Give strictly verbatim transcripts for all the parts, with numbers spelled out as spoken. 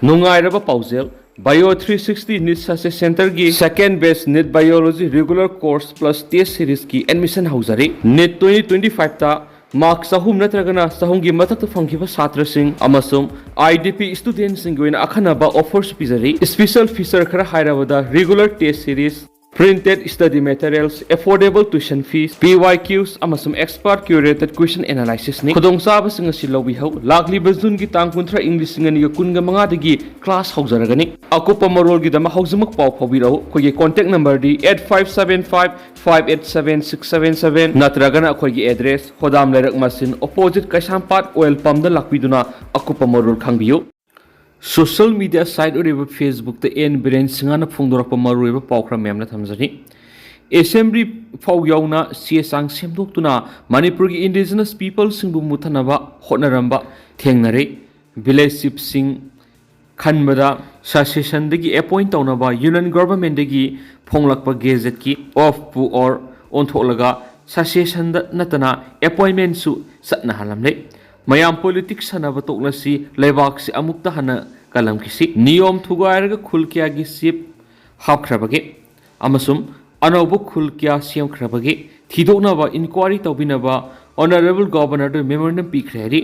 ꯅꯨꯡꯉꯥꯏꯔꯕ ꯄꯥꯎꯖꯦꯜ, Bio three sixty NEET Success Centreꯒꯤ second batch NEET Biology regular course plus test seriesꯀꯤ admission ꯍꯧꯖꯔꯦ꯫ NEET twenty twenty fiveꯇ mark ꯆꯍꯨꯝ ꯅꯠꯇ꯭ꯔꯒꯅ ꯆꯍꯨꯝꯒꯤ ꯃꯊꯛꯇ ꯐꯪꯈꯤꯕ ꯁꯥꯇ꯭ꯔꯁꯤꯡ ꯑꯃꯁꯨꯡ IDP studentꯁꯤꯡꯒꯤ ꯑꯣꯏꯅ ꯑꯈꯟꯅꯕ offerꯁꯨ ꯄꯤꯖꯔꯤ꯫ Special feature ꯈꯔ ꯍꯥꯏꯔꯕꯗ regular test series, printed study materials, affordable tuition fees, PYQs ꯑꯃꯁꯨꯡ expert curated question analysisꯅꯤ꯫ ꯈꯨꯗꯣꯡꯆꯥꯕꯁꯤꯡ ꯑꯁꯤ ꯂꯧꯕꯤꯍꯧ꯫ ꯂꯥꯛꯂꯤꯕ Juneꯒꯤ ꯇꯥꯡ ꯀꯨꯟꯊ꯭ꯔꯥ, ꯏꯪ ꯂꯤꯁꯤꯡ ꯑꯅꯤꯒ ꯀꯨꯟꯒ ꯃꯉꯥꯗꯒꯤ class ꯍꯧꯖꯔꯒꯅꯤ꯫ ꯑꯀꯨꯞꯄ ꯃꯔꯣꯜꯒꯤꯗꯃꯛ ꯍꯧꯖꯤꯛꯃꯛ ꯄꯥꯎ ꯐꯥꯎꯕꯤꯔꯛꯎ꯫ ꯑꯩꯈꯣꯏꯒꯤ contact numberꯗꯤ eight five seven five five eight seven six seven seven ꯅꯠꯇ꯭ꯔꯒꯅ ꯑꯩꯈꯣꯏꯒꯤ address ꯍꯣꯗꯥꯝ ꯂꯩꯔꯛ ꯃꯆꯤꯟ opposite ꯀꯩꯁꯥꯝꯄꯥꯠ oil pumpꯗ ꯂꯥꯛꯄꯤꯗꯨꯅ ꯑꯀꯨꯞꯄ ꯃꯔꯣꯜ ꯈꯪꯕꯤꯌꯨ꯫ Social media site ꯑꯣꯏꯔꯤꯕ Facebookꯇ ꯑꯦꯟ ꯕꯤꯔꯦꯟ ꯁꯤꯡꯍꯅ ꯐꯣꯡꯗꯣꯔꯛꯄ ꯃꯔꯨꯑꯣꯏꯕ ꯄꯥꯎ ꯈꯔ ꯃꯌꯥꯝꯅ ꯊꯝꯖꯔꯤ꯫ Assembly ꯐꯥꯎ ꯌꯧꯅ ꯆꯦ ꯆꯥꯡ ꯁꯦꯝꯗꯣꯛꯇꯨꯅ ꯃꯅꯤꯄꯨꯔꯒꯤ indigenous peopleꯁꯤꯡꯕꯨ ꯃꯨꯠꯊꯅꯕ ꯍꯣꯠꯅꯔꯝꯕ ꯊꯦꯡꯅꯔꯦ꯫ Village chiefꯁꯤꯡ ꯈꯟꯕꯗ successionꯗꯒꯤ appoint ꯇꯧꯅꯕ union governmentꯗꯒꯤ ꯐꯣꯡꯂꯛꯄ gazetteꯀꯤ of pu or ꯑꯣꯟꯊꯣꯛꯂꯒ successionꯗ ꯅꯠꯇꯅ appointmentꯁꯨ ꯆꯠꯅꯍꯜꯂꯝꯂꯦ꯫ ꯃꯌꯥꯝ politics ꯁꯥꯟꯅꯕ ꯇꯣꯛꯂꯁꯤ, ꯂꯩꯕꯥꯛꯁꯤ ꯑꯃꯨꯛꯇ ꯍꯟꯅ ꯀꯜꯂꯝꯈꯤꯁꯤ꯫ ꯅꯤꯌꯣꯝ ꯊꯨꯒꯥꯏꯔꯒ ꯈꯨꯜ ꯀꯌꯥꯒꯤ chief ꯍꯥꯞꯈ꯭ꯔꯕꯒꯦ ꯑꯃꯁꯨꯡ ꯑꯅꯧꯕ ꯈꯨꯜ ꯀꯌꯥ ꯁꯦꯝꯈ꯭ꯔꯕꯒꯦ ꯊꯤꯗꯣꯛꯅꯕ inquiry ꯇꯧꯕꯤꯅꯕ honourable governorꯗ memorandum ꯄꯤꯈ꯭ꯔꯦ ꯍꯥꯏꯔꯤ꯫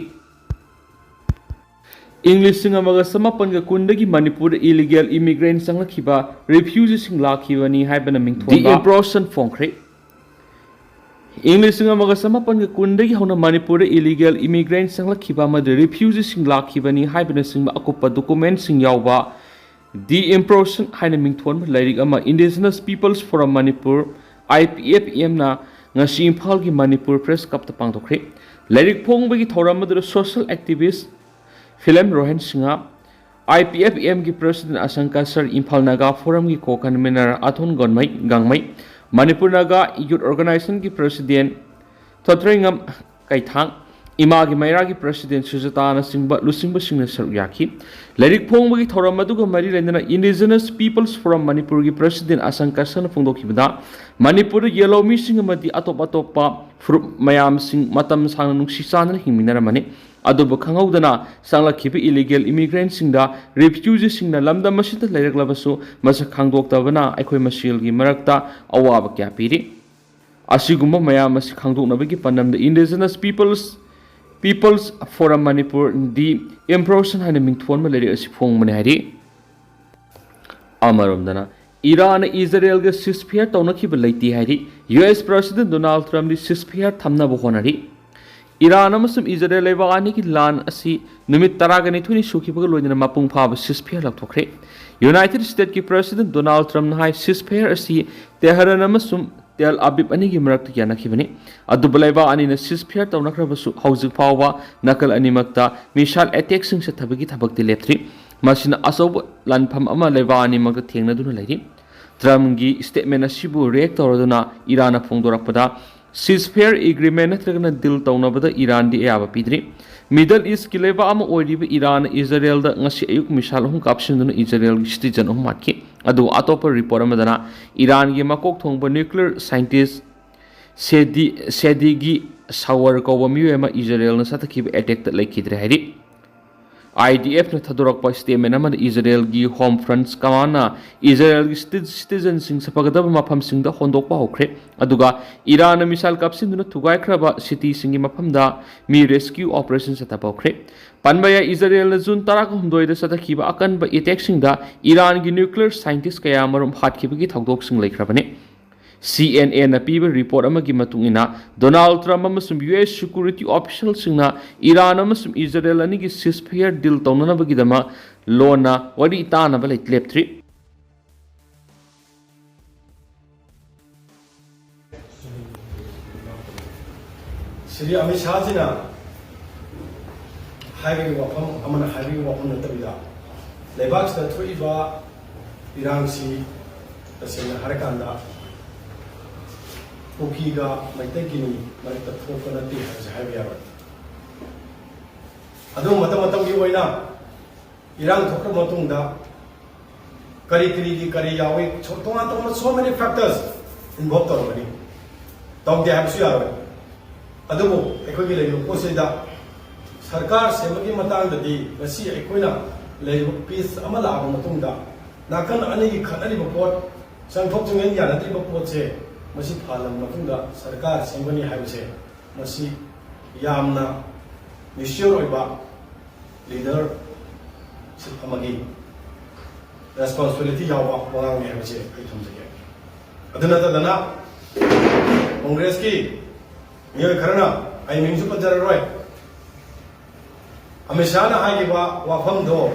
ꯏꯪ ꯂꯤꯁꯤꯡ ꯑꯃꯒ ꯆꯃꯥꯄꯟꯒ ꯀꯨꯟꯗꯒꯤ ꯃꯅꯤꯄꯨꯔꯗ illegal immigrant ꯆꯪꯂꯛꯈꯤꯕ refugeeꯁꯤꯡ ꯂꯥꯛꯈꯤꯕꯅꯤ ꯍꯥꯏꯕꯅ ꯃꯤꯡꯊꯣꯟꯕ The Impression ꯐꯣꯡꯈ꯭ꯔꯦ꯫ ꯏꯪ ꯂꯤꯁꯤꯡ ꯑꯃꯒ ꯆꯃꯥꯄꯟꯒ ꯀꯨꯟꯗꯒꯤ ꯍꯧꯅ ꯃꯅꯤꯄꯨꯔꯗ illegal immigrant ꯆꯪꯂꯛꯈꯤꯕ ꯑꯃꯗꯤ refugeeꯁꯤꯡ ꯂꯥꯛꯈꯤꯕꯅꯤ ꯍꯥꯏꯕꯅꯆꯤꯡꯕ ꯑꯀꯨꯞꯄ documentꯁꯤꯡ ꯌꯥꯎꯕ The Impression ꯍꯥꯏꯅ ꯃꯤꯡꯊꯣꯟꯕ ꯂꯥꯏꯔꯤꯛ ꯑꯃ Indigenous Peoples Forum Manipur, IPFMꯅ ꯉꯁꯤ ꯏꯝꯐꯥꯜꯒꯤ ꯃꯅꯤꯄꯨꯔ Press Clubꯇ ꯄꯥꯡꯊꯣꯛꯈ꯭ꯔꯦ꯫ ꯂꯥꯏꯔꯤꯛ ꯐꯣꯡꯕꯒꯤ ꯊꯧꯔꯝ ꯑꯗꯨꯗ social activist ꯐꯤꯂꯝ ꯔꯣꯍꯟ ꯁꯤꯡꯍ, IPFMꯒꯤ President ꯑꯁꯪ ꯀꯁꯔ, Imphal Naga Forumꯒꯤ co-convener ꯑꯊꯣꯟ ꯒꯣꯟꯃꯩ ꯒꯥꯡꯃꯩ, Manipur Naga Youth Organizationꯒꯤ President ꯊꯣꯠꯊ꯭ꯔꯩꯉꯝ ꯀꯩꯊꯥꯡ, ꯏꯃꯥꯒꯤ ꯃꯩꯔꯥꯒꯤ President ꯁꯨꯖꯥꯇꯥꯅꯆꯤꯡꯕ ꯂꯨꯆꯤꯡꯕꯁꯤꯡꯅ ꯁꯔꯨꯛ ꯌꯥꯈꯤ꯫ ꯂꯥꯏꯔꯤꯛ ꯐꯣꯡꯕꯒꯤ ꯊꯧꯔꯝ ꯑꯗꯨꯒ ꯃꯔꯤ ꯂꯩꯅꯅ Indigenous Peoples Forum ꯃꯅꯤꯄꯨꯔꯒꯤ President ꯑꯁꯪ ꯀꯁꯔꯅ ꯐꯣꯡꯗꯣꯛꯈꯤꯕꯗ, ꯃꯅꯤꯄꯨꯔꯗ ꯌꯦꯜꯍꯧꯃꯤꯁꯤꯡ ꯑꯃꯗꯤ ꯑꯇꯣꯞ ꯑꯇꯣꯞꯄ ꯐꯨꯔꯨꯞ ꯃꯌꯥꯝꯁꯤꯡ ꯃꯇꯝ ꯁꯥꯡꯅ ꯅꯨꯡꯁꯤ ꯆꯥꯟꯅꯅ ꯍꯤꯡꯃꯤꯟꯅꯔꯝꯕꯅꯤ꯫ ꯑꯗꯨꯕꯨ ꯈꯪꯍꯧꯗꯅ ꯆꯪꯂꯛꯈꯤꯕ ꯏꯂꯤꯒꯦꯜ ꯏꯃꯤꯒ꯭ꯔꯦꯟꯁꯤꯡꯗ ꯔꯤꯐ꯭ꯌꯨꯖꯤꯁꯤꯡꯅ ꯂꯝꯗꯝ ꯑꯁꯤꯗ ꯂꯩꯔꯛꯂꯕꯁꯨ ꯃꯁꯛ ꯈꯪꯗꯣꯛꯇꯕꯅ ꯑꯩꯈꯣꯏ ꯃꯁꯦꯜꯒꯤ ꯃꯔꯛꯇ ꯑꯋꯥꯕ ꯀꯌꯥ ꯄꯤꯔꯤ꯫ ꯑꯁꯤꯒꯨꯝꯕ ꯃꯌꯥꯝ ꯑꯁꯤ ꯈꯪꯗꯣꯛꯅꯕꯒꯤ ꯄꯥꯟꯗꯝꯗ Indigenous Peoples Peoples Forum Manipur ꯗꯤ ꯏꯝꯄ꯭ꯔꯣꯁꯟ ꯍꯥꯏꯅ ꯃꯤꯡꯊꯣꯟꯕ ꯂꯩꯔꯤꯛ ꯑꯁꯤ ꯐꯣꯡꯕꯅꯤ ꯍꯥꯏꯔꯤ꯫ ꯑꯃꯔꯣꯝꯗꯅ ꯏꯔꯥꯟꯅ ꯏꯖꯔꯦꯜꯒ ꯁꯤꯁꯐꯤꯌꯔ ꯇꯧꯅꯈꯤꯕ ꯂꯩꯇꯦ ꯍꯥꯏꯔꯤ꯫ ꯌꯨ ꯑꯦꯁ ꯄ꯭ꯔꯁꯤꯗꯦꯟ ꯗꯣꯅꯥꯜꯗ ꯇ꯭ꯔꯝꯞꯗꯤ ꯁꯤꯁꯐꯤꯌꯔ ꯊꯝꯅꯕ ꯍꯣꯠꯅꯔꯤ꯫ ꯏꯔꯥꯟ ꯑꯃꯁꯨꯡ ꯏꯖꯔꯦꯜ ꯂꯩꯕꯥꯛ ꯑꯅꯤꯒꯤ ꯂꯥꯟ ꯑꯁꯤ ꯅꯨꯃꯤꯠ ꯇꯔꯥꯒ ꯅꯤꯊꯣꯏꯅꯤ ꯁꯨꯈꯤꯕꯒ ꯂꯣꯏꯅꯅ ꯃꯄꯨꯡ ꯐꯥꯕ ꯁꯤꯁꯐꯤꯌꯔ ꯂꯥꯎꯊꯣꯛꯈ꯭ꯔꯦ꯫ ꯌꯨꯅꯥꯏꯇꯦꯗ ꯁ꯭ꯇꯦꯠꯀꯤ ꯄ꯭ꯔꯁꯤꯗꯦꯟ ꯗꯣꯅꯥꯜꯗ ꯇ꯭ꯔꯝꯞꯅ ꯍꯥꯏ, ꯁꯤꯁꯐꯤꯌꯔ ꯑꯁꯤ ꯇꯦꯍꯔꯥꯟ ꯑꯃꯁꯨꯡ ꯇꯦꯜ ꯑꯕꯤꯕ ꯑꯅꯤꯒꯤ ꯃꯔꯛꯇ ꯌꯥꯅꯈꯤꯕꯅꯤ꯫ ꯑꯗꯨꯕꯨ ꯂꯩꯕꯥꯛ ꯑꯅꯤꯅ ꯁꯤꯁꯐꯤꯌꯔ ꯇꯧꯅꯈ꯭ꯔꯕꯁꯨ ꯍꯧꯖꯤꯛ ꯐꯥꯎꯕ ꯅꯥꯀꯜ ꯑꯅꯤꯃꯛꯇ ꯃꯤꯁꯥꯏꯜ ꯑꯦꯇꯦꯛꯁꯤꯡ ꯆꯠꯊꯕꯒꯤ ꯊꯕꯛꯇꯤ ꯂꯦꯞꯇ꯭ꯔꯤ꯫ ꯃꯁꯤꯅ ꯑꯆꯧꯕ ꯂꯥꯟꯐꯝ ꯑꯃ ꯂꯩꯕꯥꯛ ꯑꯅꯤꯃꯛꯇ ꯊꯦꯡꯅꯗꯨꯅ ꯂꯩꯔꯤ꯫ ꯇ꯭ꯔꯝꯞꯀꯤ ꯁ꯭ꯇꯦꯠꯃꯦꯟ ꯑꯁꯤꯕꯨ ꯔꯤꯌꯦꯛ ꯇꯧꯔꯗꯨꯅ ꯏꯔꯥꯟꯅ ꯐꯣꯡꯗꯣꯔꯛꯄꯗ, ꯁꯤꯁꯐꯤꯌꯔ ꯑꯦꯒ꯭ꯔꯤꯃꯦꯟ ꯅꯠꯇ꯭ꯔꯒꯅ ꯗꯤꯜ ꯇꯧꯅꯕꯗ ꯏꯔꯥꯟꯗꯤ ꯑꯌꯥꯕ ꯄꯤꯗ꯭ꯔꯤ꯫ ꯃꯤꯗꯜ ꯏꯁ꯭ꯠꯀꯤ ꯂꯩꯕꯥꯛ ꯑꯃ ꯑꯣꯏꯔꯤꯕ ꯏꯔꯥꯟꯅ ꯏꯖꯔꯦꯜꯗ ꯉꯁꯤ ꯑꯌꯨꯛ ꯃꯤꯁꯥꯏꯜ ꯑꯍꯨꯝ ꯀꯥꯞꯁꯤꯟꯗꯨꯅ ꯏꯖꯔꯦꯜꯒꯤ ꯁꯤꯇꯤꯖꯟ ꯑꯍꯨꯝ ꯍꯥꯠꯈꯤ꯫ ꯑꯗꯨꯒ ꯑꯇꯣꯞꯄ ꯔꯤꯄꯣꯔꯠ ꯑꯃꯗꯅ ꯏꯔꯥꯟꯒꯤ ꯃꯀꯣꯛ ꯊꯣꯡꯕ ꯅ꯭ꯌꯨꯀ꯭ꯂꯤꯌꯔ ꯁꯥꯏꯟꯇꯤꯁ꯭ꯠ ꯁꯦꯗꯤ, ꯁꯦꯗꯤꯒꯤ ꯁꯋꯔ ꯀꯧꯕ ꯃꯤꯑꯣꯏ ꯑꯃ ꯏꯖꯔꯦꯜꯅ ꯆꯠꯊꯈꯤꯕ ꯑꯦꯇꯦꯛꯇ ꯂꯩꯈꯤꯗ꯭ꯔꯦ ꯍꯥꯏꯔꯤ꯫ ꯑꯥꯏ ꯗꯤ ꯑꯦꯐꯅ ꯊꯥꯗꯣꯔꯛꯄ ꯁ꯭ꯇꯦꯠꯃꯦꯟ ꯑꯃꯗ ꯏꯖꯔꯦꯜꯒꯤ ꯍꯣꯝ ꯐ꯭ꯔꯟꯠ ꯀꯃꯥꯟꯅ ꯏꯖꯔꯦꯜꯒꯤ ꯁꯤꯇꯤ-, ꯁꯤꯇꯤꯖꯟꯁꯤꯡ ꯐꯒꯗꯕ ꯃꯐꯝꯁꯤꯡꯗ ꯍꯣꯟꯗꯣꯛꯄ ꯍꯧꯈ꯭ꯔꯦ, ꯑꯗꯨꯒ ꯏꯔꯥꯟꯅ ꯃꯤꯁꯥꯏꯜ ꯀꯥꯞꯁꯤꯟꯗꯨꯅ ꯊꯨꯒꯥꯏꯈ꯭ꯔꯕ ꯁꯤꯇꯤꯁꯤꯡꯒꯤ ꯃꯐꯝꯗ ꯃꯤ ꯔꯦꯁꯀ꯭ꯌꯨ ꯑꯣꯄꯔꯦꯁꯟ ꯆꯠꯊꯕ ꯍꯧꯈ꯭ꯔꯦ꯫ ꯄꯟꯕ ꯌꯥꯏ, ꯏꯖꯔꯦꯜꯅ ꯖꯨꯟ ꯇꯔꯥꯍꯨꯝꯗꯣꯏꯗ ꯆꯠꯊꯈꯤꯕ ꯑꯀꯟꯕ ꯑꯦꯇꯦꯛꯁꯤꯡꯗ ꯏꯔꯥꯟꯒꯤ ꯅ꯭ꯌꯨꯀ꯭ꯂꯤꯌꯔ ꯁꯥꯏꯟꯇꯤꯁ꯭ꯠ ꯀꯌꯥ ꯃꯔꯨꯝ ꯍꯥꯠꯈꯤꯕꯒꯤ ꯊꯧꯗꯣꯛꯁꯤꯡ ꯂꯩꯈ꯭ꯔꯕꯅꯤ꯫ ꯁꯤ ꯑꯦꯟ ꯑꯦꯟꯅ ꯄꯤꯕ ꯔꯤꯄꯣꯔꯠ ꯑꯃꯒꯤ ꯃꯇꯨꯡ ꯏꯟꯅ, ꯗꯣꯅꯥꯜꯗ ꯇ꯭ꯔꯝꯞ ꯑꯃꯁꯨꯡ ꯌꯨ ꯑꯦꯁ ꯁꯦꯀ꯭ꯌꯨꯔꯤꯇꯤ ꯑꯣꯐꯤꯁꯤꯌꯦꯜꯁꯤꯡꯅ ꯏꯔꯥꯟ ꯑꯃꯁꯨꯡ ꯏꯖꯔꯦꯜ ꯑꯅꯤꯒꯤ ꯁꯤꯁꯐꯤꯌꯔ ꯗꯤꯜ ꯇꯧꯅꯅꯕꯒꯤꯗꯃꯛ ꯂꯣꯟꯅ ꯋꯥꯔꯤ ꯇꯥꯅꯕ ꯂꯩ-, ꯂꯦꯞꯇ꯭ꯔꯤ꯫ ꯁ꯭ꯔꯤ ꯑꯃꯤꯠ ꯁꯥꯍꯖꯤꯅ ꯍꯥꯏꯕꯒꯤ ꯋꯥꯐꯝ ꯑꯃꯅ ꯍꯥꯏꯕꯒꯤ ꯋꯥꯐꯝ ꯅꯠꯇꯕꯤꯗ, ꯂꯩꯕꯥꯛꯁꯤꯗ ꯊꯣꯛꯏꯕ ꯏꯔꯥꯡꯁꯤ ꯇꯁꯦꯡꯅ ꯍꯥꯏꯔꯀꯥꯟꯗ ꯀꯨꯀꯤꯒ ꯃꯩꯇꯩꯒꯤ ꯃꯔꯛꯇ ꯊꯣꯛꯄ ꯅꯠꯇꯦ ꯍꯥꯏꯕꯁꯤ ꯍꯥꯏꯕ ꯌꯥꯔꯣꯏ꯫ ꯑꯗꯨ ꯃꯇꯝ ꯃꯇꯝꯒꯤ ꯑꯣꯏꯅ ꯏꯔꯥꯡ ꯊꯣꯛꯈ꯭ꯔꯕ ꯃꯇꯨꯡꯗ ꯀꯔꯤ ꯀꯔꯤꯒꯤ ꯀꯔꯤ ꯌꯥꯎꯏ, so, ꯇꯣꯉꯥꯟ ꯇꯣꯉꯥꯟꯕ so many factors involve ꯇꯧꯔꯝꯒꯅꯤ, ꯇꯧꯗꯦ ꯍꯥꯏꯕꯁꯨ ꯌꯥꯔꯣꯏ꯫ ꯑꯗꯨꯕꯨ ꯑꯩꯈꯣꯏꯒꯤ ꯂꯩꯔꯤꯕ ꯄꯣꯠꯁꯤꯗ ꯁꯔꯀꯥꯔ ꯁꯦꯝꯕꯒꯤ ꯃꯇꯥꯡꯗꯗꯤ ꯉꯁꯤ ꯑꯩꯈꯣꯏꯅ ꯂꯩꯔꯤꯕ ꯄꯤꯁ ꯑꯃ ꯂꯥꯛꯑꯕ ꯃꯇꯨꯡꯗ ꯅꯥꯀꯟ ꯑꯅꯤꯒꯤ ꯈꯠꯅꯔꯤꯕ ꯄꯣꯠ, ꯆꯪꯊꯣꯛ ꯆꯪꯁꯤꯟ ꯌꯥꯅꯗ꯭ꯔꯤꯕ ꯄꯣꯠꯁꯦ ꯃꯁꯤ ꯐꯍꯜꯂꯕ ꯃꯇꯨꯡꯗ ꯁꯔꯀꯥꯔ ꯁꯦꯝꯒꯅꯤ ꯍꯥꯏꯕꯁꯦ ꯃꯁꯤ ꯌꯥꯝꯅ ꯃꯦꯆ꯭ꯌꯣꯔ ꯑꯣꯏꯕ ꯂꯤꯗꯔꯁꯤꯞ ꯑꯃꯒꯤ ꯔꯦꯁꯄꯣꯟꯁꯤꯕꯤꯂꯤꯇꯤ ꯌꯥꯎꯕ ꯋꯥꯉꯥꯡꯅꯤ ꯍꯥꯏꯕꯁꯦ ꯑꯩ ꯊꯝꯖꯒꯦ꯫ ꯑꯗꯨ ꯅꯠꯇꯗꯅ ꯀꯣꯡꯒ꯭ꯔꯦꯁꯀꯤ ꯃꯤꯑꯣꯏ ꯈꯔꯅ, ꯑꯩ ꯃꯤꯡꯁꯨ ꯄꯟꯖꯔꯔꯣꯏ, ꯑꯃꯤꯠ ꯁꯥꯍꯅ ꯍꯥꯏꯈꯤꯕ ꯋꯥꯐꯝꯗꯣ,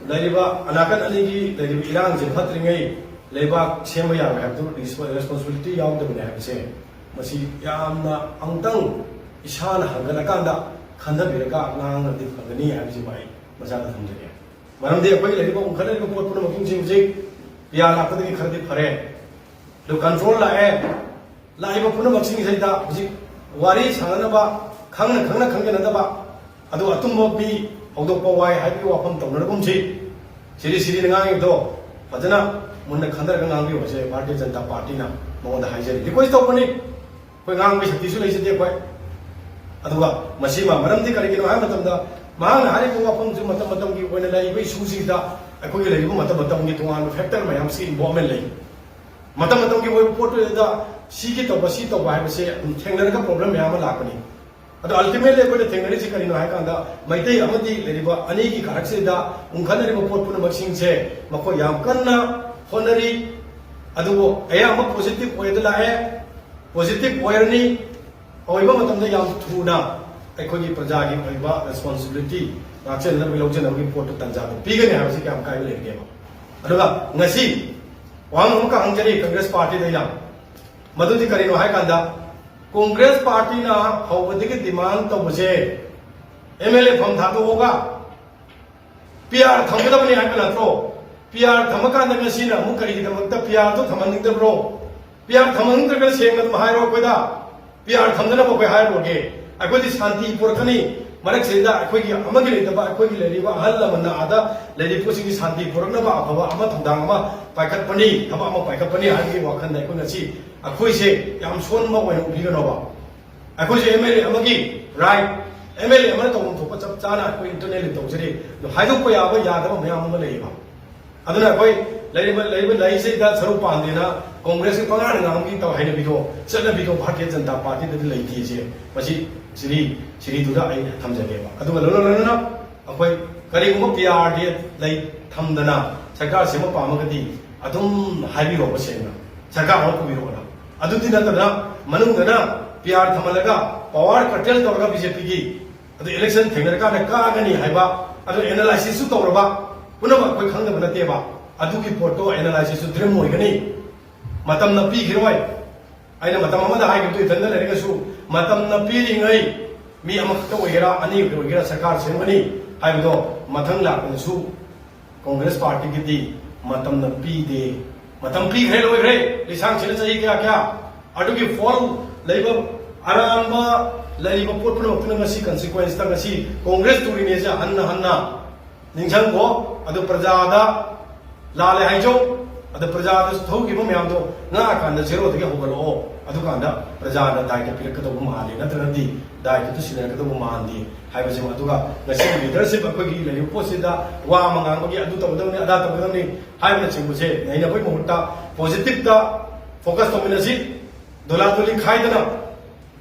ꯂꯩꯔꯤꯕ ꯑꯅꯥꯀꯟ ꯑꯅꯤꯒꯤ ꯂꯩꯔꯤꯕ ꯏꯔꯥꯡꯁꯦ ꯐꯠꯇ꯭ꯔꯤꯉꯩ ꯂꯩꯕꯥꯛ ꯁꯦꯝꯕ ꯌꯥꯔꯣꯏ ꯍꯥꯏꯕꯗꯨ ꯔꯦꯁꯄꯣꯟꯁꯤꯕꯤꯂꯤꯇꯤ ꯌꯥꯎꯗꯕꯅꯦ ꯍꯥꯏꯕꯁꯦ ꯃꯁꯤ ꯌꯥꯝꯅ ꯑꯃꯨꯛꯇꯪ ꯏꯁꯥꯅ ꯍꯪꯒꯠꯂꯀꯥꯟꯗ ꯈꯟꯊꯕꯤꯔꯒ ꯉꯥꯡꯅꯗꯤ ꯐꯒꯅꯤ ꯍꯥꯏꯕꯁꯤꯃ ꯑꯩ ꯃꯁꯥꯗ ꯊꯝꯖꯒꯦ꯫ ꯃꯔꯝꯗꯤ ꯑꯩꯈꯣꯏꯒꯤ ꯂꯩꯔꯤꯕ ꯎꯪꯈꯠꯅꯔꯤꯕ ꯄꯣꯠ ꯄꯨꯝꯅꯃꯛꯁꯤꯡꯁꯤ ꯍꯧꯖꯤꯛ ꯄꯤ ꯑꯥꯔ ꯂꯥꯛꯄꯗꯒꯤ ꯈꯔꯗꯤ ꯐꯔꯦ, ꯑꯗꯨ ꯀꯟꯇ꯭ꯔꯣꯜ ꯂꯥꯛꯑꯦ꯫ ꯂꯥꯛꯏꯕ ꯄꯨꯝꯅꯃꯛꯁꯤꯡꯁꯤꯗ ꯍꯧꯖꯤꯛ ꯋꯥꯔꯤ ꯁꯥꯟꯅꯅꯕ, ꯈꯪꯅ ꯈꯪꯅ ꯈꯪꯖꯅꯗꯕ, ꯑꯗꯨ ꯑꯆꯨꯝꯕ ꯃꯤ ꯍꯧꯗꯣꯛꯄ ꯋꯥꯏ ꯍꯥꯏꯕꯒꯤ ꯋꯥꯐꯝ ꯇꯧꯅꯔꯒꯨꯝꯁꯤ꯫ ꯁꯤꯔꯤ ꯁꯤꯔꯤꯅ ꯉꯥꯡꯉꯤꯕꯗꯣ ꯐꯖꯅ ꯃꯨꯟꯅ ꯈꯟꯊꯔꯒ ꯉꯥꯡꯕꯤꯌꯨ ꯍꯥꯏꯁꯦ ꯚꯥꯔꯇꯤꯌ ꯖꯅꯇꯥ ꯄꯥꯔꯇꯤꯅ ꯃꯉꯣꯟꯗ ꯍꯥꯏꯖꯔꯤ, ꯔꯤꯀ꯭ꯋꯦꯁ ꯇꯧꯕꯅꯤ꯫ ꯑꯩꯈꯣꯏ ꯉꯥꯡꯕꯒꯤ ꯁꯛꯇꯤꯁꯨ ꯂꯩꯖꯗꯦ ꯑꯩꯈꯣꯏ꯫ ꯑꯗꯨꯒ ꯃꯁꯤꯃ ꯃꯔꯝꯗꯤ ꯀꯔꯤꯒꯤꯅꯣ ꯍꯥꯏꯕ ꯃꯇꯝꯗ ꯃꯍꯥꯛꯅ ꯍꯥꯏꯔꯤꯕ ꯋꯥꯐꯝꯁꯨ ꯃꯇꯝ ꯃꯇꯝꯒꯤ ꯑꯣꯏꯅ ꯂꯩꯔꯤꯕ ꯏꯁꯨꯁꯤꯡꯗ ꯑꯩꯈꯣꯏꯒꯤ ꯂꯩꯔꯤꯕ ꯃꯇꯝ ꯃꯇꯝꯒꯤ ꯇꯣꯉꯥꯟꯕ ꯐꯦꯛꯇꯔ ꯃꯌꯥꯝꯁꯤ ꯏꯟꯚꯣꯜꯚꯃꯦꯟ ꯂꯩ꯫ ꯃꯇꯝ ꯃꯇꯝꯒꯤ ꯑꯣꯏꯕ ꯄꯣꯠꯇꯨꯗ ꯁꯤꯒꯤ ꯇꯧꯕ, ꯁꯤ ꯇꯧꯕ ꯍꯥꯏꯕꯁꯦ ꯑꯗꯨꯝ ꯊꯦꯡꯅꯔꯒ ꯄ꯭ꯔꯣꯕ꯭ꯂꯦꯝ ꯃꯌꯥꯝ ꯑꯃ ꯂꯥꯛꯄꯅꯤ꯫ ꯑꯗꯣ ꯑꯜꯇꯤꯃꯦꯠꯂꯤ ꯑꯩꯈꯣꯏꯅ ꯊꯦꯡꯅꯔꯤꯁꯤ ꯀꯔꯤꯅꯣ ꯍꯥꯏ ꯀꯥꯟꯗ, ꯃꯩꯇꯩ ꯑꯃꯗꯤ ꯂꯩꯔꯤꯕ ꯑꯅꯤꯒꯤ ꯀꯥꯔꯛꯁꯤꯗ ꯎꯪꯈꯠꯅꯔꯤꯕ ꯄꯣꯠ ꯄꯨꯝꯅꯃꯛꯁꯤꯡꯁꯦ ꯃꯈꯣꯏ ꯌꯥꯝ ꯀꯟꯅ ꯍꯣꯠꯅꯔꯤ꯫ ꯑꯗꯨꯕꯨ ꯑꯌꯥꯝꯕ ꯄꯣꯖꯤꯇꯤꯚ ꯑꯣꯏꯗ ꯂꯥꯛꯑꯦ꯫ ꯄꯣꯖꯤꯇꯤꯚ ꯑꯣꯏꯔꯅꯤ꯫ ꯑꯣꯏꯕ ꯃꯇꯝꯗ ꯌꯥꯝ ꯊꯨꯅ ꯑꯩꯈꯣꯏꯒꯤ ꯄ꯭ꯔꯖꯥꯒꯤ ꯑꯣꯏꯕ ꯔꯦꯁꯄꯣꯟꯁꯤꯕꯤꯂꯤꯇꯤ ꯉꯥꯛꯆꯅꯕꯒꯤ, ꯂꯧꯖꯅꯕꯒꯤ ꯄꯣꯠꯇꯨ ꯇꯥꯟꯖꯥꯗꯨ ꯄꯤꯒꯅꯤ ꯍꯥꯏꯕꯁꯤ ꯀꯌꯥꯝ ꯀꯥꯏꯕ ꯂꯩꯔꯒꯦꯕ꯫ ꯑꯗꯨꯒ ꯉꯁꯤ ꯋꯥꯍꯪ ꯑꯃꯈꯛ ꯍꯪꯖꯔꯤ ꯀꯪꯒ꯭ꯔꯦꯁ ꯄꯥꯔꯇꯤꯗ ꯑꯩꯅ, ꯃꯗꯨꯗꯤ ꯀꯔꯤꯅꯣ ꯍꯥꯏ ꯀꯥꯟꯗ, ꯀꯣꯡꯒ꯭ꯔꯦꯁ ꯄꯥꯔꯇꯤꯅ ꯍꯧꯕꯗꯒꯤ ꯗꯤꯃꯥꯟ ꯇꯧꯕꯁꯦ ꯑꯦꯝ ꯑꯦꯜ ꯑꯦ ꯐꯝ ꯊꯥꯗꯣꯛꯑꯒ ꯄꯤ ꯑꯥꯔ ꯊꯝꯒꯗꯕꯅꯤ ꯍꯥꯏꯕ ꯅꯠꯇ꯭ꯔꯣ? ꯄꯤ ꯑꯥꯔ ꯊꯝꯃꯀꯥꯟꯗ ꯉꯁꯤꯅ ꯑꯃꯨꯛ ꯀꯔꯤꯒꯤꯗꯃꯛꯇ ꯄꯤ ꯑꯥꯔꯗꯣ ꯊꯝꯍꯟꯅꯤꯡꯗꯕ꯭ꯔꯣ? ꯄꯤ ꯑꯥꯔ ꯊꯝꯍꯟꯅꯤꯡꯗ꯭ꯔꯒꯅ ꯁꯦꯡꯅ ꯑꯗꯨꯝ ꯍꯥꯏꯔꯣ ꯑꯩꯈꯣꯏꯗ꯫ ꯄꯤ ꯑꯥꯔ ꯊꯝꯗꯅꯕ ꯑꯩꯈꯣꯏ ꯍꯥꯏꯔꯨꯔꯒꯦ꯫ ꯑꯩꯈꯣꯏꯗꯤ ꯁꯥꯟꯇꯤ ꯄꯨꯔꯛꯀꯅꯤ꯫ ꯃꯔꯛꯁꯤꯗ ꯑꯩꯈꯣꯏꯒꯤ ꯑꯃꯒꯤ ꯂꯩꯇꯕ, ꯑꯩꯈꯣꯏꯒꯤ ꯂꯩꯔꯤꯕ ꯑꯍꯜ ꯂꯃꯟꯅ ꯑꯥꯗ ꯂꯩꯔꯤꯕ ꯄꯣꯠꯁꯤꯡꯒꯤ ꯁꯥꯟꯇꯤ ꯄꯨꯔꯛꯅꯕ, ꯑꯐꯕ ꯑꯃ, ꯊꯧꯗꯥꯡ ꯑꯃ ꯄꯥꯏꯈꯠꯄꯅꯤ, ꯊꯕꯛ ꯑꯃ ꯄꯥꯏꯈꯠꯄꯅꯤ ꯍꯥꯏꯕꯒꯤ ꯋꯥꯈꯜꯗ ꯑꯩꯈꯣꯏ ꯉꯁꯤ ꯑꯩꯈꯣꯏꯁꯦ ꯌꯥꯝ ꯁꯣꯟꯕ ꯑꯣꯏꯅ ꯎꯕꯤꯒꯅꯣꯕ꯫ ꯑꯩꯈꯣꯏꯁꯦ ꯑꯦꯝ ꯑꯦꯜ ꯑꯦ ꯑꯃꯒꯤ ꯔꯥꯏꯠ, ꯑꯦꯝ ꯑꯦꯜ ꯑꯦ ꯑꯃꯅ ꯇꯧꯐꯝ ꯊꯣꯛꯄ ꯆꯞ ꯆꯥꯅ ꯑꯩꯈꯣꯏ ꯏꯟꯇꯔꯅꯦꯜꯂꯤ ꯇꯧꯖꯔꯤ꯫ ꯑꯗꯣ ꯍꯥꯏꯗꯣꯛꯄ ꯌꯥꯕ ꯌꯥꯗꯕ ꯃꯌꯥꯝ ꯑꯃ ꯂꯩꯌꯦꯕ꯫ ꯑꯗꯨꯅ ꯑꯩꯈꯣꯏ ꯂꯩꯔꯤꯕ, ꯂꯩꯔꯤꯕ ꯂꯩꯁꯤꯗ ꯁꯔꯨꯛ ꯄꯥꯟꯗꯦꯅ ꯀꯣꯡꯒ꯭ꯔꯦꯁꯀꯤ ꯄꯉꯥꯡꯗ ꯉꯥꯡꯕꯒꯤ ꯇꯧ ꯍꯩꯅꯕꯤꯗꯣ, ꯆꯠꯅꯕꯤꯗꯣ ꯚꯥꯔꯇꯤꯌ ꯖꯅꯇꯥ ꯄꯥꯔꯇꯤꯗꯗꯤ ꯂꯩꯇꯦꯁꯦ ꯃꯁꯤ ꯁꯤꯔꯤ, ꯁꯤꯔꯤꯗꯨꯗ ꯑꯩ ꯊꯝꯖꯒꯦꯕ꯫ ꯑꯗꯨꯒ ꯂꯣꯏꯅ ꯂꯣꯏꯅꯅ ꯑꯩꯈꯣꯏ ꯀꯔꯤꯒꯨꯝꯕ ꯄꯤ ꯑꯥꯔ ꯗꯤ ꯂꯩ ꯊꯝꯗꯅ ꯁꯔꯀꯥꯔ ꯁꯦꯝꯕ ꯄꯥꯝꯃꯒꯗꯤ ꯑꯗꯨꯝ ꯍꯥꯏꯕꯤꯔꯣꯕ ꯁꯦꯡꯅ, ꯁꯔꯀꯥꯔ ꯑꯃ ꯄꯨꯕꯤꯔꯛꯑꯣꯅ꯫ ꯑꯗꯨꯗꯤ ꯅꯠꯇꯗꯅ ꯃꯅꯨꯡꯗꯅ ꯄꯤ ꯑꯥꯔ ꯊꯝꯍꯜꯂꯒ ꯄꯋꯥꯔ ꯀꯔꯇꯦꯜ ꯇꯧꯔꯒ ꯕꯤ ꯖꯦ ꯄꯤꯒꯤ ꯑꯗꯨ ꯏꯂꯦꯛꯁꯟ ꯊꯦꯡꯅꯔꯀꯥꯟꯗ ꯀꯥꯒꯅꯤ ꯍꯥꯏꯕ, ꯑꯗꯨ ꯑꯦꯅꯥꯂꯥꯏꯁꯤꯁꯁꯨ ꯇꯧꯔꯕ ꯄꯨꯝꯅꯃꯛ ꯑꯩꯈꯣꯏ ꯈꯪꯗꯕ ꯅꯠꯇꯦꯕ꯫ ꯑꯗꯨꯒꯤ ꯄꯣꯠꯇꯣ ꯑꯦꯅꯥꯂꯥꯏꯁꯤꯁꯁꯨ ꯗ꯭ꯔꯤꯝ ꯑꯣꯏꯒꯅꯤ, ꯃꯇꯝꯅ ꯄꯤꯈꯤꯔꯣꯏ꯫ ꯑꯩꯅ ꯃꯇꯝ ꯑꯃꯗ ꯍꯥꯏꯈꯤꯕꯗꯨ ꯏꯊꯟꯗ ꯂꯩꯔꯒꯁꯨ ꯃꯇꯝꯅ ꯄꯤꯔꯤꯉꯩ ꯃꯤ ꯑꯃꯈꯛꯇ ꯑꯣꯏꯒꯦꯔꯥ ꯑꯅꯤ ꯑꯣꯏꯒꯦꯔꯥ ꯁꯔꯀꯥꯔ ꯁꯦꯝꯒꯅꯤ ꯍꯥꯏꯕꯗꯣ ꯃꯊꯪ ꯂꯥꯛꯄꯗꯁꯨ ꯀꯣꯡꯒ꯭ꯔꯦꯁ ꯄꯥꯔꯇꯤꯒꯤꯗꯤ ꯃꯇꯝꯅ ꯄꯤꯗꯦ꯫ ꯃꯇꯝ ꯄꯤꯈ꯭ꯔꯦ, ꯂꯣꯏꯈ꯭ꯔꯦ꯫ ꯂꯤꯁꯥꯡꯁꯤꯠꯅ ꯆꯍꯤ ꯀꯌꯥ ꯀꯌꯥ ꯑꯗꯨꯒꯤ ꯐꯣꯜ ꯂꯩꯕ ꯑꯔꯥꯟꯕ ꯂꯩꯔꯤꯕ ꯄꯣꯠ ꯄꯨꯝꯅꯃꯛꯇꯨꯅ ꯉꯁꯤ ꯀꯟꯁꯤꯀ꯭ꯋꯦꯟꯁꯇ ꯉꯁꯤ ꯀꯣꯡꯒ꯭ꯔꯦꯁ ꯇꯨꯔꯤꯅꯦꯁꯦ ꯍꯟꯅ ꯍꯟꯅ ꯅꯤꯡꯁꯤꯡꯈꯣ꯫ ꯑꯗꯨ ꯄ꯭ꯔꯖꯥꯗ ꯂꯥꯜꯂꯦ ꯍꯥꯏꯖꯧ꯫ ꯑꯗ ꯄ꯭ꯔꯖꯥꯗ ꯊꯣꯛꯈꯤꯕ ꯃꯌꯥꯝꯗꯣ ꯉꯥꯛꯑꯀꯥꯟꯗ ꯖꯦꯔꯣꯗꯒꯤ ꯍꯧꯒꯠꯂꯛꯑꯣ꯫ ꯑꯗꯨꯀꯥꯟꯗ ꯄ꯭ꯔꯖꯥꯅ ꯗꯥꯏꯇ ꯄꯤꯔꯛꯀꯗꯧꯕ ꯃꯥꯜꯂꯤ, ꯅꯠꯇ꯭ꯔꯒꯗꯤ ꯗꯥꯏꯇꯗꯨ ꯁꯤꯟꯅꯔꯛꯀꯗꯧꯕ ꯃꯥꯟꯗꯦ ꯍꯥꯏꯕꯁꯤꯃ꯫ ꯑꯗꯨꯒ ꯉꯁꯤꯒꯤ ꯂꯤꯗꯔꯁꯤꯞ ꯑꯩꯈꯣꯏꯒꯤ ꯂꯩꯔꯤꯕ ꯄꯣꯠꯁꯤꯗ ꯋꯥ ꯑꯃ ꯉꯥꯡꯕꯒꯤ ꯑꯗꯨ ꯇꯧꯒꯗꯕꯅꯤ, ꯑꯗꯥ ꯇꯧꯒꯗꯕꯅꯤ ꯍꯥꯏꯕꯅꯆꯤꯡꯕꯁꯦ ꯅꯩꯅꯕꯒꯤ ꯃꯍꯨꯠꯇ ꯄꯣꯖꯤꯇꯤꯞꯇ ꯐꯣꯀꯁ ꯇꯧꯃꯤꯟꯅꯁꯤ꯫ ꯗꯣꯂꯥ ꯗꯣꯂꯤ ꯈꯥꯏꯗꯅ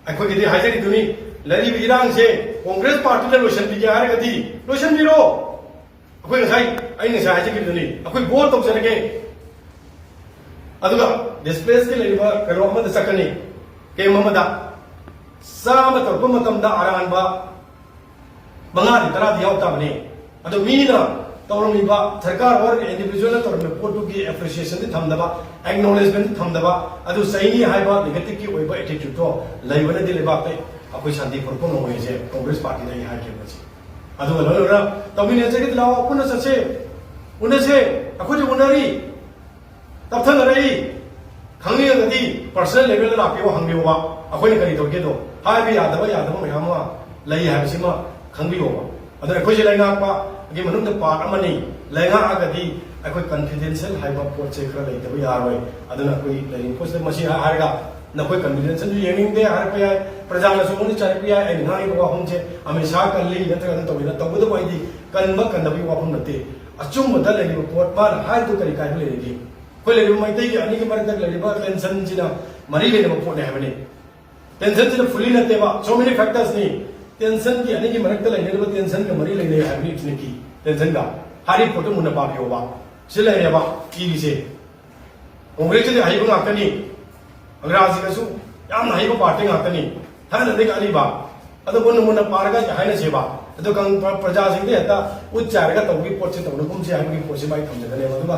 ꯑꯩꯈꯣꯏꯒꯤꯗꯤ ꯍꯥꯏꯖꯔꯤꯗꯨꯅꯤ, ꯂꯩꯔꯤꯕ ꯏꯔꯥꯡꯁꯦ ꯀꯣꯡꯒ꯭ꯔꯦꯁ ꯄꯥꯔꯇꯤꯅ ꯂꯣꯏꯁꯤꯟꯕꯤꯒꯦ ꯍꯥꯏꯔꯒꯗꯤ ꯂꯣꯏꯁꯤꯟꯕꯤꯔꯣ꯫ ꯑꯩꯈꯣꯏ ꯉꯁꯥꯏ, ꯑꯩ ꯉꯁꯥꯏ ꯍꯥꯏꯖꯈꯤꯕꯗꯨꯅꯤ, ꯑꯩꯈꯣꯏ ꯚꯣꯠ ꯇꯧꯖꯔꯒꯦ꯫ ꯑꯗꯨꯒ ꯗꯤꯁꯄ꯭ꯂꯦꯁꯀꯤ ꯂꯩꯔꯤꯕ ꯀꯩꯅꯣ ꯑꯃꯗ ꯆꯠꯀꯅꯤ, ꯀꯦꯝ ꯑꯃꯗ꯫ ꯆꯥꯝꯃ ꯇꯧꯔꯛꯄ ꯃꯇꯝꯗ ꯑꯔꯥꯟꯕ ꯃꯉꯥꯗꯤ ꯇꯔꯥꯗꯤ ꯌꯥꯎ ꯇꯥꯕꯅꯤ꯫ ꯑꯗꯣ ꯃꯤꯅ ꯇꯧꯔꯝꯃꯤꯕ, ꯁꯔꯀꯥꯔ ꯑꯣꯔ ꯏꯟꯗꯤꯕꯤꯖꯨꯋꯦꯜꯅ ꯇꯧꯔꯝꯃꯤꯕ ꯄꯣꯠꯇꯨꯒꯤ ꯑꯦꯄ꯭ꯔꯤꯁꯤꯌꯦꯁꯟꯗꯤ ꯊꯝꯗꯕ, ꯑꯦꯛꯅꯣꯂꯦꯖꯃꯦꯟ ꯊꯝꯗꯕ, ꯑꯗꯨ ꯆꯩꯅꯤ ꯍꯥꯏꯕ ꯅꯦꯒꯦꯇꯤꯞꯀꯤ ꯑꯣꯏꯕ ꯑꯦꯇꯤꯇ꯭ꯌꯨꯠꯇꯣ ꯂꯩꯕꯅꯗꯤ ꯂꯩꯕꯥꯛꯇ ꯑꯩꯈꯣꯏ ꯁꯥꯟꯇꯤ ꯄꯨꯔꯛꯄ ꯉꯝꯃꯣꯏ ꯍꯥꯏꯁꯦ ꯀꯣꯡꯒ꯭ꯔꯦꯁ ꯄꯥꯔꯇꯤꯗ ꯑꯩ ꯍꯥꯏꯒꯦ ꯃꯁꯤ꯫ ꯑꯗꯨꯒ ꯂꯣꯏꯅ ꯇꯧꯃꯤꯟꯅꯖꯒꯦꯗꯤ ꯂꯥꯛꯑꯣ, ꯄꯨꯟꯅ ꯆꯠꯁꯦ, ꯎꯅꯁꯦ꯫ ꯑꯩꯈꯣꯏꯁꯨ ꯎꯅꯔꯤ, ꯇꯞꯊꯅꯔꯛꯏ꯫ ꯈꯪꯅꯤꯡꯉꯒꯗꯤ ꯄꯔꯁꯅꯦꯜ ꯂꯦꯚꯦꯜꯗ ꯂꯥꯛꯄꯤꯌꯣ, ꯍꯪꯕꯤꯌꯣꯕ꯫ ꯑꯩꯈꯣꯏꯅ ꯀꯔꯤ ꯇꯧꯒꯦꯗꯣ ꯍꯥꯏꯕ ꯌꯥꯗꯕ, ꯌꯥꯗꯕ ꯃꯌꯥꯝ ꯑꯃ ꯂꯩ ꯍꯥꯏꯕꯁꯤꯃ ꯈꯪꯕꯤꯌꯣꯕ꯫ ꯑꯗꯨꯅ ꯑꯩꯈꯣꯏꯁꯦ ꯂꯩꯉꯥꯛꯄꯒꯤ ꯃꯅꯨꯡꯗ ꯄꯥꯔꯠ ꯑꯃꯅꯤ꯫ ꯂꯩꯉꯥꯛꯑꯒꯗꯤ ꯑꯩꯈꯣꯏ ꯀꯟꯐꯤꯗꯦꯟꯁꯤꯌꯦꯜ ꯍꯥꯏꯕ ꯄꯣꯠꯁꯦ ꯈꯔ ꯂꯩꯇꯕ ꯌꯥꯔꯣꯏ꯫ ꯑꯗꯨꯅ ꯑꯩꯈꯣꯏ ꯂꯩꯔꯤꯕ ꯄꯣꯠꯁꯤꯗ ꯃꯁꯤ ꯍꯥꯏꯔꯒ ꯅꯈꯣꯏ ꯀꯟꯐꯤꯗꯦꯟꯁꯤꯌꯦꯜꯁꯨ ꯌꯦꯡꯅꯤꯡꯗꯦ ꯍꯥꯏꯔꯛꯄ ꯌꯥꯏ, ꯄ꯭ꯔꯖꯥꯅꯁꯨ ꯑꯃꯨꯛ ꯆꯥꯏꯔꯛꯄ ꯌꯥꯏ꯫ ꯑꯩꯅ ꯉꯥꯡꯉꯤꯕ ꯋꯥꯐꯝꯁꯦ ꯑꯃꯤꯠ ꯁꯥꯍ ꯀꯜꯂꯤ ꯅꯠꯇ꯭ꯔꯒꯅ ꯇꯧꯏꯅ ꯇꯧꯒꯗꯕ ꯑꯩꯗꯤ ꯀꯟꯕ ꯀꯟꯗꯕꯒꯤ ꯋꯥꯐꯝ ꯅꯠꯇꯦ꯫ ꯑꯆꯨꯝꯕꯗ ꯂꯩꯔꯤꯕ ꯄꯣꯠ ꯃꯥꯅ ꯍꯥꯏꯗꯨ ꯀꯔꯤ ꯀꯥꯏꯕ ꯂꯩꯔꯤꯒꯦ? ꯑꯩꯈꯣꯏ ꯂꯩꯔꯤꯕ ꯃꯩꯇꯩꯒꯤ ꯑꯅꯤꯒꯤ ꯃꯔꯛꯇ ꯂꯩꯔꯤꯕ ꯇꯦꯟꯁꯟꯁꯤꯅ ꯃꯔꯤ ꯂꯩꯅꯕ ꯄꯣꯠꯅꯤ ꯍꯥꯏꯕꯅꯤ꯫ ꯇꯦꯟꯁꯟꯁꯤꯅ ꯐꯨꯜꯂꯤ ꯅꯠꯇꯦꯕ, so many factors ꯅꯤ꯫ ꯇꯦꯟꯁꯟꯒꯤ ꯑꯅꯤꯒꯤ ꯃꯔꯛꯇ ꯂꯩꯅꯔꯤꯕ ꯇꯦꯟꯁꯟꯒ ꯃꯔꯤ ꯂꯩꯅꯩ ꯍꯥꯏꯕꯅꯤ ꯏꯆꯤꯟꯅꯀꯤ ꯇꯦꯟꯁꯟꯒ꯫ ꯍꯥꯏꯔꯤꯕ ꯄꯣꯠꯇꯨ ꯃꯨꯟꯅ ꯄꯥꯕꯤꯌꯣꯕ꯫ ꯁꯤ ꯂꯩꯔꯦꯕ ꯏꯔꯤꯁꯦ꯫ ꯀꯣꯡꯒ꯭ꯔꯦꯁꯁꯤꯗꯤ ꯑꯍꯩꯕ ꯉꯥꯛꯇꯅꯤ꯫ ꯑꯪꯒ꯭ꯔꯥꯖꯤꯒꯁꯨ ꯌꯥꯝꯅ ꯍꯩꯕ ꯄꯥꯔꯇꯤ ꯉꯥꯛꯇꯅꯤ꯫ ꯊꯥꯏꯅꯗꯒꯤ ꯑꯔꯤꯕ꯫ ꯑꯗꯣ ꯃꯨꯟꯅ ꯃꯨꯟꯅ ꯄꯥꯔꯒ ꯍꯥꯏꯅꯁꯦꯕ꯫ ꯑꯗꯣ ꯀꯪ-, ꯄ꯭ꯔ-, ꯄ꯭ꯔꯖꯥꯁꯤꯡꯗ ꯍꯦꯛꯇ ꯎꯠ ꯆꯥꯏꯔꯒ ꯇꯧꯕꯒꯤ ꯄꯣꯠꯁꯦ ꯇꯧꯅꯒꯨꯝꯁꯦ ꯍꯥꯏꯕꯒꯤ ꯄꯣꯠꯁꯤꯃ ꯑꯩ ꯊꯝꯖꯒꯅꯦꯕ꯫ ꯑꯗꯨꯒ